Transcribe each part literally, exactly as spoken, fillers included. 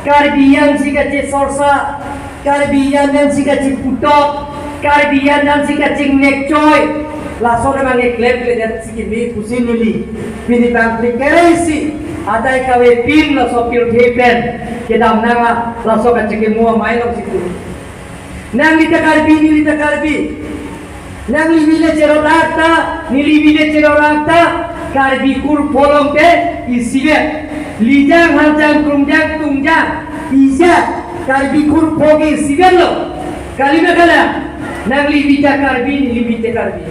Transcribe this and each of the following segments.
Karbi ansi kachesorsa, Karbi ansi kacheputok, Karbi ansi kachingnekchoi. Laso abang keklem kledet si kimi pusi neli pini bangphli kre-isi adai kavepin laso pirthe pen kedam nang, laso kachikimo amei alongsi pu. Nangli ta Karbi, neli ta Karbi. Nangli village cherot akta, neli village cherot akta, Karbi kur pholong te isivet. Lijang, harjang, krungjang, tungjang, ijat, Karbi kur pho ke isivetlo. Kali ma kalang? Nangli vita Karbi, neli vita Karbi.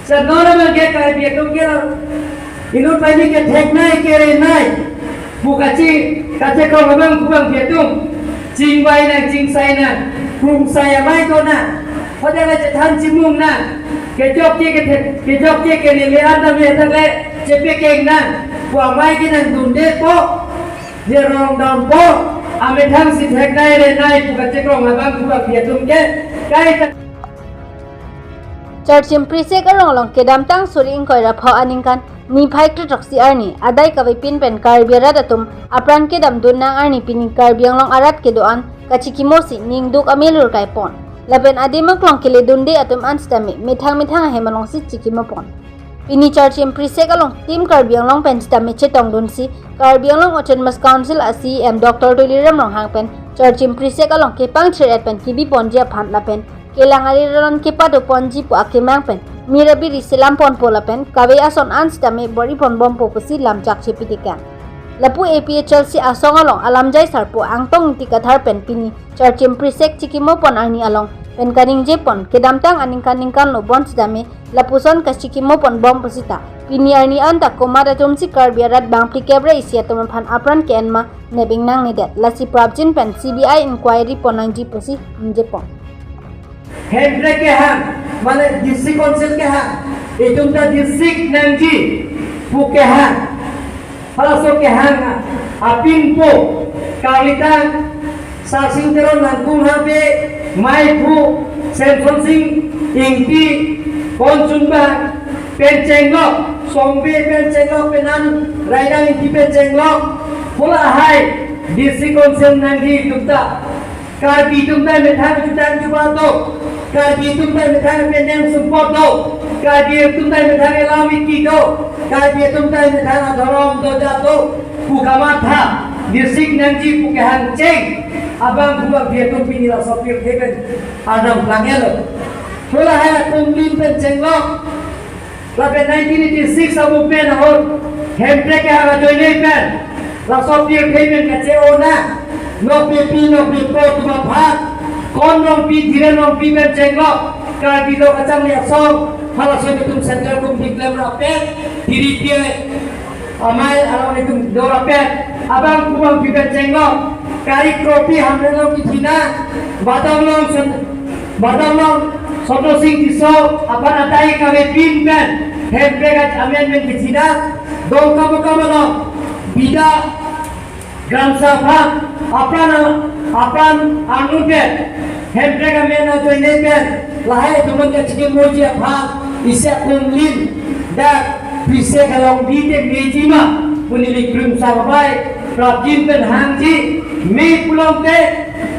Sa nora ma ke Karbi atum ke inut pini ketheknei kerenei pu kachi, kachekrong abang pu bangpi atum. Chingvai nang, chingsai nang, krungsai amei do nang. Hoda le chethan chimung nang. Kejok ke kethe-, kejok ke kenele an dam le tak le chepekeng nang pu amei ke nangdundepo. Jerong dampo. Amethang si theknei renei pu kachekrong abang pu bangpi atum ke kai ta. Charchim Prisek arong along kedamtang suri ingkoi ra pho aningkan niphai kre-throksi arni adai kavepin pen Karbi arat atum apran kedamdun nang arni pini Karbi Anglong arat kedo-an kachikimosi ningduk amelur kaipon. Lapen adim aklong keledunde atum an sitame methang methang ahem alongsi chikimopon. Pini Charchim Prisek along Team Karbi Anglong pen sitame chetongdunsi Karbi Anglong Autonomous Council a C E M Doctor Tuliram Ronghang pen Charchim Prisek along kepangchir-et pen kebiponji aphan lapen kelang ari ranon kepadoponji pu akemang pen mir abiri selamponpo lapen kave ason an sitame bor-iponbompo pusi lamchak chepitikang. Lapu A P H L C asong along alamjai sarpo Angtong Ingti Kathar pen pini Charchim Prisek chikimopon arni along pen kaningjepon kedamtang aningkan ningkan lo bon sitame lapuson kachikimoponbom pusita pini arni anta komat atumsi Karbi arat bangphli kep ra isi atum aphan apran ke-en ma nep-ingnangnedet. Lasi prapjin pen C B I inquiry pon nangji pusi ningjepon. Hemprek kehang, mane District Council kehang, itum ta district nangji pu kehang. Halaso kehang apin po, kalitang Sarsing Teron, Nangkung Habe, Maiphu, Semson Sing Ingti, Konchunba pen chenglok, Songbe pen chenglok, Penan Raidang Ingti pen chenglok, pu lahai District Council nangji itum ta. Karbi atum ta methang jutang juba do. Karbi atum ta methang penem sumpot do. Karbi atum ta methang elam iki do. Karbi atum ta methang adhorom do jat do pu kamatha district nangji pu kehang cheng abang pu bangpi atum pini laso pirthe pen adam plangelo. Pu lahai akumlin pen chenglok. Lapen nineteen eighty-six a-movement ahut Hemprek kehang ajoine pen laso pirthe pen kache-o nang, nokbepi nokbepo atum aphan, Kon Rongpi, Dhiren Rongpi pen chenglok Karbi Lo Kacharli Asong, halaso atum Central Committee klemrap pen, Tiripi amei along itum dorapet, abang pu bangpi pen chenglok, Kari Kropi Hamren along kethina, Badamlong Sen-, Badamlong Soto Sing Tisso aphan adai kavepin pen Hemprek amendment kethina, Dongkamukam along Bida Kramsa aphan, apran, apran anut pen Hemprek amen ajoine pen lahai atum an kachikimoji aphan isi akumlin dak Prisek along bide meji ma pu neli krim sarbai prapjin pen hangji. Me pulote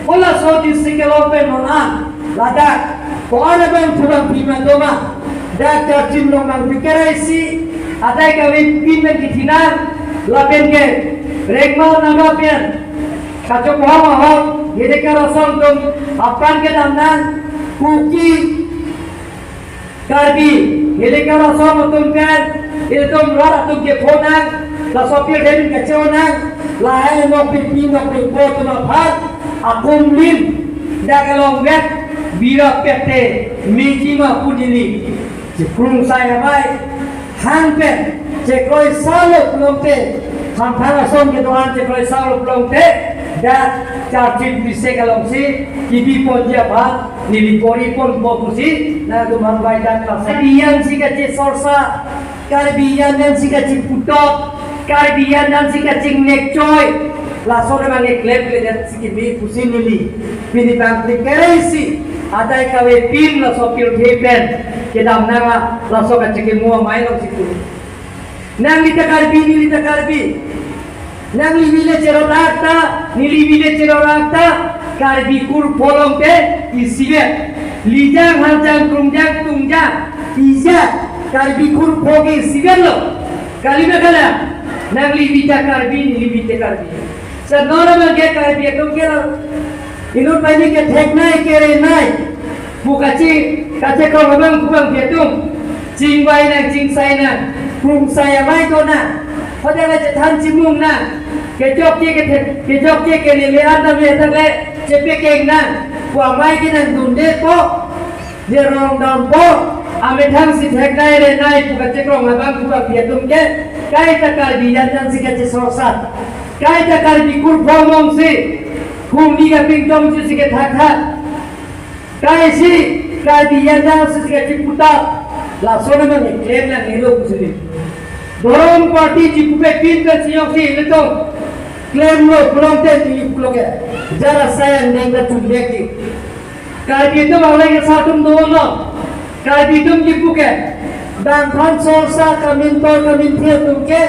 halaso district along pen non an ladak ko-an abang pu bangpi ma do ma, dak Charchim along bangphli kre-isi adai kavepin pen kethina lapen ke Rengma Naga pen kachophong ahut Hillikar asong atum apran kedam nang, Kuki, Karbi, Hillikar asong atum pen ilitum rat atum kepho nang, laso pirthe pen kache-o nang, lahai nokbepi nokbepo atum aphan akumlin dak along vet bira pete meji ma pu neli chikrungsai amei hang pen chekroisalo pulote, Hamphang asong kedo-an chekroisalo pulote, dak Charchim Prisek alongsi kebiponji aphan neli bor-iponpo pusi nangtum aphan bai dak klase. Karbi ansi kachesorsa, Karbi ansi kacheputok, Karbi ansi kachingnekchoi. Laso abang keklem kledet si kimi pusi neli pini bangphli kre-isi adai kavepin laso pirthe pen kedam nang, laso kachikimo amei alongsi pu. Nangli ta Karbi, neli ta Karbi. Nangli village cherot akta, neli village cherot akta, Karbi kur pholong te isivet. Lijang, harjang, krungjang, tungjang, ijat, Karbi kur pho ke isivet lo. Kali ma kalang, nangli vita Karbi, neli vita Karbi. Sa nora ma ke Karbi atum ke lo. Inut pani kethek nai kere nai. Pu kachi, kachekrong abang pu abang pi atum. Chingvai nang, chingsai nang, krungsai amei do nang. Hotel aja than chimung nang. Kechokche kethe, kechokche kene le anta me tang le chepekeng nang. Pu amei ke nangdunde po. Jerong dampo. Amethang si thek nai re nai pu kachekrong abang pu abang pi atum ke. Kaita Karbi janjan si kachesorsa. Kaita Karbi kur pho mong si. Hum ni kapingtong si si kethak thak. Kaisi Karbi janjan si si kachiputa. Laso na mane claim nangnelo pu si. Dhorom party chipupe pin pen si yong si ilitum. Claim lo pulote neli pulo ke. Jara sayang neng na tum bek di. Karbi atum alai ke sa atum do lo. Karbi atum chipu ke. Bang phan sorsa kamintor kaminthi atum ke.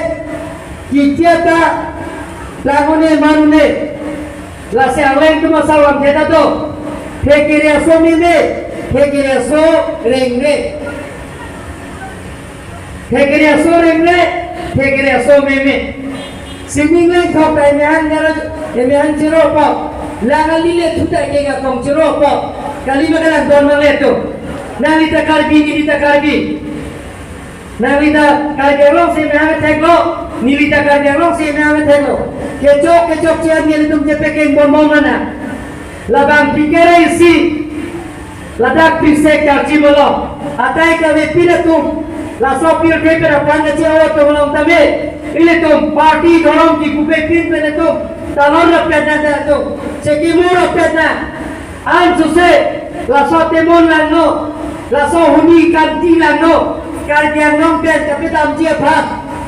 Kitia ta langone manune. Lasi alai atum asal lam theta to. Thekere aso meme. Thekere aso rengre. Thekere aso rengre, thekere aso meme. Sining leng thok ta emehang nero, emehang chero po. Lang ali le thu ta ke akong chero po. Kali ma kalang don ma le to. Nangli ta Karbi, neli ta Karbi. Nangli ta Karbi Anglong si emehang theklo. Neli ta Karbi Anglong si emehang theklo. Kechok, kechokche nelitum chepekeng bon bon mana. Labang pikir isi. Ladak pisek karchi malom. Adai kavepin atum. Laso pirthe pen aphan kachi-o atum along tame. Ilitum party dhorom kipupepin pen atum. Talon rapet nang atum. Chekimur rapet nang. Ansose. Laso temon langno. Laso huni kanti langno. Karbi Anglong pen kapedamji aphan.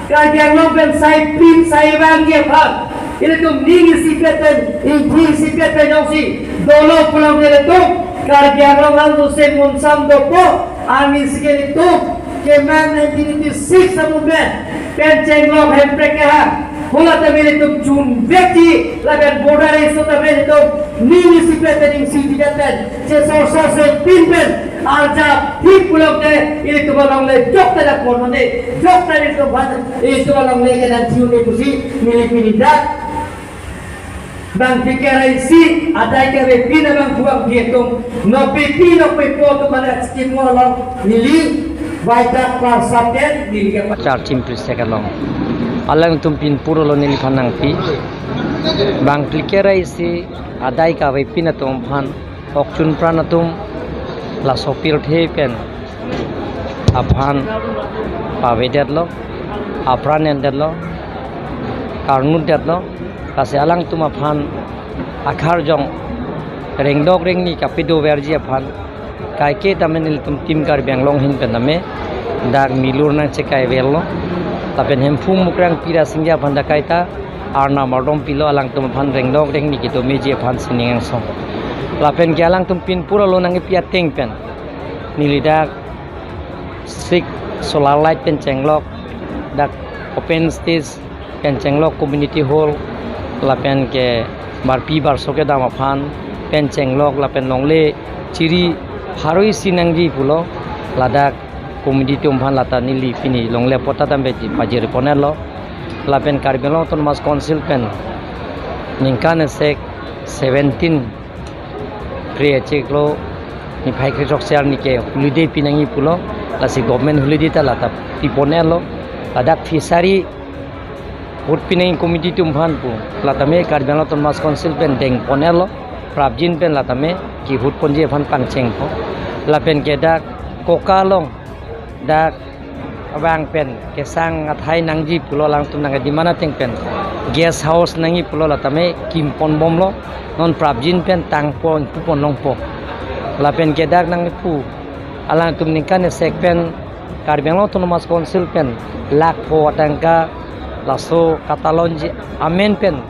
Karbi Anglong pen saipin saivangji aphan. Ilitum ning isipet pen, ingphu isipet pen jongsi dolo pulang ilitum, Karbi Anglong ansose munsam dopo, arni si ke ilitum, kemang nineteen eighty-six amu pen, pen chenglok Hemprek kehang, hala tame ilitum chun vekji, lapen border issue tame ilitum, ning isipet pen ningsi tiga pen, chesorsa se pin pen, arjap thip pulote, ilitum alongle jokta dak ponone, jokta ilitum aphan, ilitum alongle kenan thiune pusi, neli pini dak. Bang pikir isi, adai kavepin abang buang diatum, nopipi nopipo atum mana chikimo along, neli, baita klar saten, neli kapa. Charchim prisek along. Alangtum pinpur lo neliphan nangpi. Bang pikir isi, adai kavepin atum aphan. Okchun pran atum laso pirthe pen aphan pavedetlo, apran endetlo, karnutdetlo, lasi alangtum aphan akarjong rengdok rengni kapedoverji aphan kaike tame nelitum Team Karbi Anglong ahin pen tame dak milur nangchekaiverlo, lapen Hemphu Mukrang Pirasingja aphan dak kaita arnam ardom pilo alangtum aphan rengdok rengni kedomeji aphan sining angsong. Lapen ke alangtum pinpur lo nangkepi ateng pen neli dak sik solar light pen chenglok, dak open stage pen chenglok, community hall lapen ke barpi barso kedam aphan pen chenglok lapen longle chiri pharo isi nangji pulo, ladak committee atum aphan lata neli pini longle pota dambe pajir ponelo. Lapen Karbi Anglong Autonomous Council pen ningkan esek seventeen Phre achiklo niphai kre throksi arni ke holiday pinangji pulo, lasi government holiday ta lata piponelo, ladak fishery ahut pinangji committee atum aphan pu, latame Karbi Anglong Autonomous Council pen dengponelo, prapjin pen latame kehut ponji aphan pangchengpo. Lapen ke dak Koka along dak abang pen kesang athai nangji pulo, alangtum nangkedemand ateng pen guest house nangji pulo, latame kimponbomlo, non prapjin pen tangpo, ingpu pon longpo. Lapen ke dak nangpu, alangtum ningkan esek pen Karbi Anglong Autonomous Council pen lakh pho atangka laso katalonji amen pen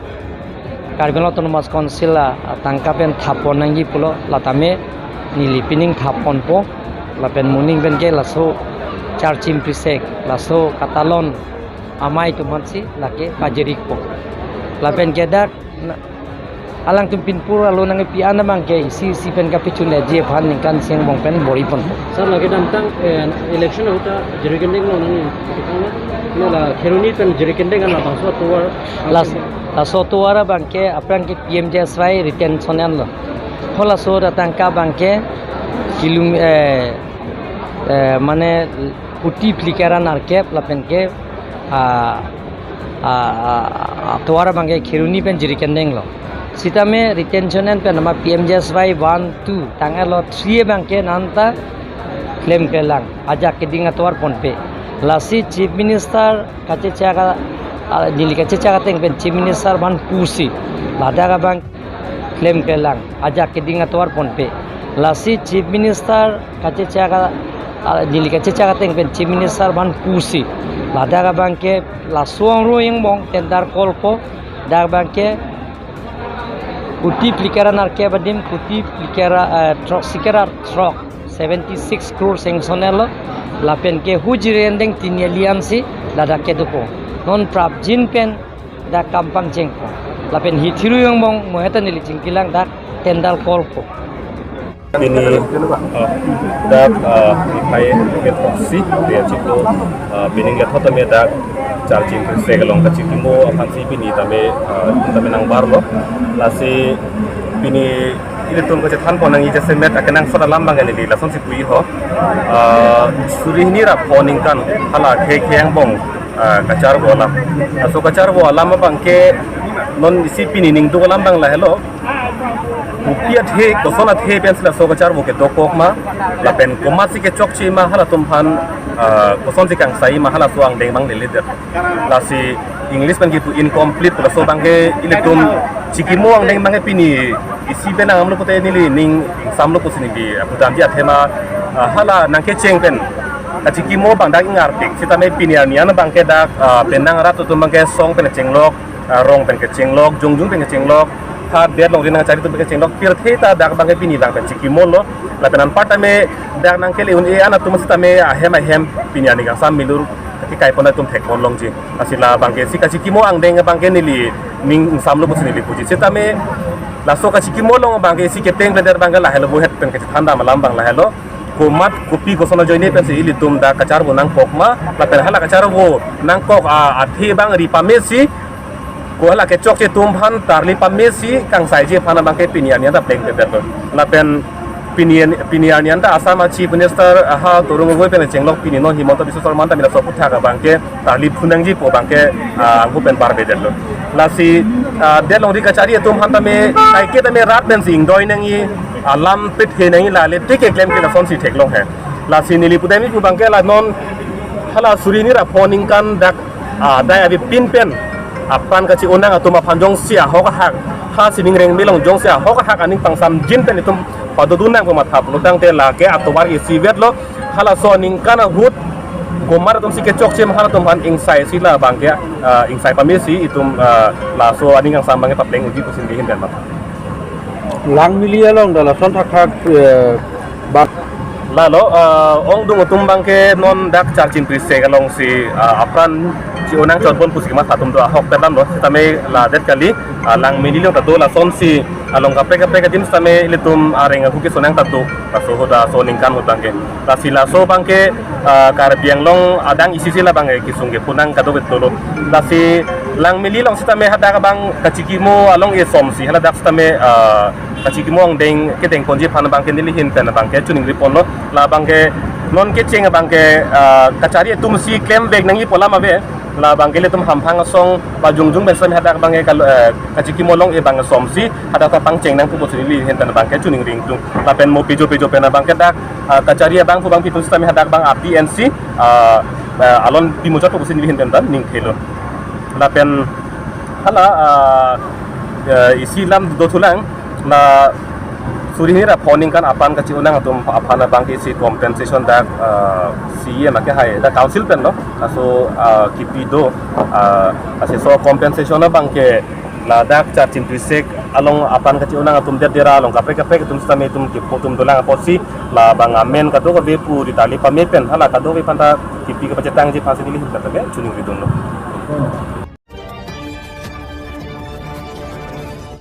Karbi Anglong Autonomous Council a, atangka pen thap pon nangji pulo, latame neli pining thap ponpo, lapen moning pen ke laso charchim prisek, laso katalon amei atum aphansi lake pajirikpo. Lapen ke dak na-, alangtum pinpur alo nangpi an abang ke isi isi pen kapachun le ji aphan ningkan isi angbong pen bor-i pon. Sir, lake damtang, eh, election ahut ta Jirikindeng lo nang, nang la Kheroni pen Jirikindeng an labangso atovar. Las-, laso atovar abang ke aphrang ke P M G S Y retention an lo. Ho laso ta tangka abang ke kilum-, eh, eh, mane kuti phlikar an arkep lapen ke, ah, ah, ah, atovar abang ke Kheroni pen Jirikindeng lo. Sitame retention an pen ama P M G S Y one, two tang alo three abang ke nanta klemklelang ajak keding atovar ponpe. Lasi Chief Minister kachecha ka, ah, neli kachecha kateng pen Chief Minister aphan pusi ladak abang klemklelang ajak keding atovar ponpe. Lasi Chief Minister kachecha ka, ah, neli kachecha kateng pen Chief Minister aphan pusi ladak abang ke laso angro angbong tender call po, dak abang ke kuti phlikar an arkep adim kuti phlikar, eh, throk sikar throk seventy six crore sanction lo. Lapen ke hu Jirikindeng tini ali ansi ladak ke dopo. Non prapjin pen dak kam pangchengpo. Lapen hi thiru angbong mo heta neli chingkilang dak tender call po. Pini, ah, dak, ah, niphai kethom isi, dia chiklo, ah, pining kethom tame dak charchim se along kachikimo aphansi pini tame, ah, tame nangbarlo. Lasi pini ilitum kachethan pon nangji jasemet akenangsot alam abang neli lasonsi pu-i ho. Ah, suri hini ra pho ningkan hala khei khei angbong, ah, kacharvo alam. Laso kacharvo alam abang ke non isi pini ningduk alam abang lahelo. Kopi athe, koson athe pensi laso kacharvo ke dokok ma, lapen komatsi kechokche ma halatum aphan, ah, kosonsi kangsai ma halaso angdeng abang lele det. Lasi English pen kipu incomplete, laso abang ke ilitum chikimo angdeng abang ke pini isi pen nangdamlo pute neli ning ingsamlo pusi neli pudamji athema, ah, hala nangkecheng pen kachikimo abang dak ingarpik sitame pini arni an abang ke dak, ah, penang rat atum abang ke song pen chenglok, ah, rong pen kechenglok, jongjung pen kechenglok, ha det longri nangchari atum pen kechenglok, pirthe ta dak abang ke pini abang pen chikimo lo. Lapen anpar tame dak nangkele un-e an atum sitame ahem ahem pini arni kangsam milur kekai pon atum thek pon longji. Lasi la abang ke isi kachikimo angdeng abang ke neli ning ingsamlo pusi neli puji. Sitame laso kachikimo along abang ke isi keteng pleder abang ke lahelo, buhet pen kachethan dam alam abang lahelo. Komat kopi koson ajoine pensi ilitum dak kacharvo nangkok ma, lapen hala kacharvo nangkok, ah, athe abang ri pamesi, ko hala kechokche atum aphan tarli pamesi kangsaiji aphan abang ke pini arni an ta pleng pleder lo. Lapen pini, pini arni an ta Assam a Chief Minister aha Tarun Gogoi pen chenglok pini non Himanta Biswa Sarma ta mila sopu thak abang ke tarli phunangji pu abang ke, ah, angku pen barbe det lo. Lasi, ah, det longri kachari atum aphan tame kaike tame rat pensi ingdoi nangji, alam pet he nangji, lale tik keklem ke lasonsi theklong he. Lasi neli pudamji pu abang ke la non hala suri hini ra pho ningkan dak, ah, dai abi pin pen apran kachi-onang atum aphan jongsi ahok ahak, ha sining reng melong jongsi ahok ahak aning pangsamjin pen itum padodun nang pu matha pulo tangte lake atovar isi vet lo. Halaso aningkan ahut komat atumsi kechokche ma halatum aphan ingsaisi la abang ke, ah, ingsai pamesi itum, ah, laso aning kangsam abang ke papleng unji pusi neli hin pen matha. Langmili along dak lason thakthak, eh, bak. Lalo, ah, ongdung atum abang ke non dak charchim prisek alongsi, ah, apran chi-onang chotbon pusi kematha atum do ahok pen damlo, sitame la det kali, ah, Langmili along ta do lasonsi along kaprek kaprek adim sitame ilitum areng ahu kesonang ta do, laso ahut laso aningkan ahut abang ke. Lasi laso abang ke, ah, Karbi Anglong adang isi isi la abang ke kesung ke punang kadokave dolo. Lasi Langmili along sitame hadak abang kachikimo along esomsi haladak sitame, ah, kachikimo angdeng kedeng ponji aphan abang ke neli hin pen abang ke choningri ponlo. La abang ke non kecheng abang ke, ah, kachari atumsi klemvek nangji pu alam ave. La abang ke ilitum hamphang asong ba jongjung pen sitame hadak abang ke kalo, eh, kachikimo along e abang somsi hadak ta pangcheng nang pu pusi neli hin pen abang ke choningri ingtung. Lapen mo pejo pejo pen abang ke dak, ah, kachari abang pu abang pitu sitame hadak abang api ensi, ah, ah, alon pimuchot pu pusi neli hin pen ta ning thelo. Lapen hala, ah, eh, isi lam dothulang, la suri hini ra pho ningkan apran kachi-onang atum aphan abang ke isi compensation dak, ah, C E M ake hai dak council pen lo, laso, ah, kipi do, ah, lasi laso compensation abang ke ladak charchim prisek along apran kachi-onang atum det dera along kaprek kaprek atum sitame itum kepho atum dolang apotsi la abang amen kadokave pu ri tarli pame pen hala kadokave aphanta kipi kepachetangji aphansi neli hin pen ta ke choningri dunlo.